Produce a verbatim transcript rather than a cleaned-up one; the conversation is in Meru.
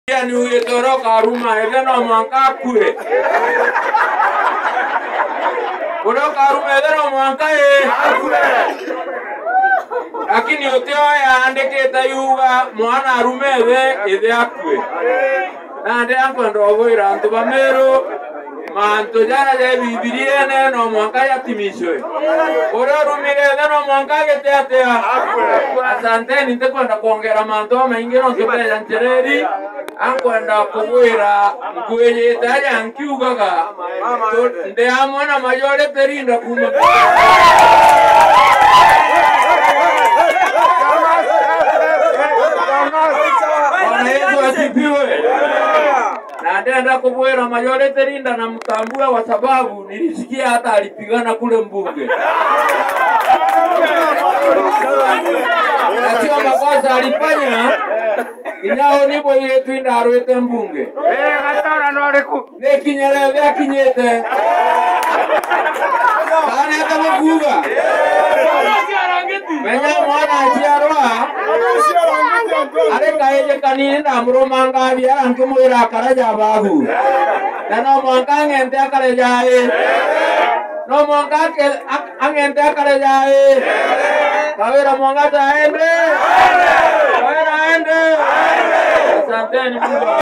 Bibilia niugite uria ukaruma ithe no mwanka akue. Uria ukaruma ithe no mwanka i akue. Lakini utio yaandikite yuga mwana arume ithe, ithe akue. Nandi ankwenda ubwira antu ba Meru, mantu jaria ja Bibiriene no mwanka jatimicwe. Uria urumire ithe no mwanka agite atia? Asanteni, ntikwenda kwongera mantu jamaingi, nontu mbeja njereri. Ankwenda kubwira, nkwiyite aria nkiugaga, tu-, ndi amwe na majority leader kuuma. Bwana Yesu asifiwe. Na ndenda kubwira majority leader na mtambue, kwa sababu nilisikia hata alipigana kule mbunge. Na sio makosa alifanya. Kinya uni bwigitwe indarwite mbunge. Eh, gatara no riku? Ni kinya riria akinyite. Kana ata mukuuga? Menya mwana aciarwa, ari kaiji kanini, ndamurumanga biara nkimwira akara ja babu. Na no mwanka ang'ente akare jai. No mwanka ake-, ak-, ang'ente akare jai. Kawira Mwangata aende. Kawira aende. Asanteni, Mungu awabariki.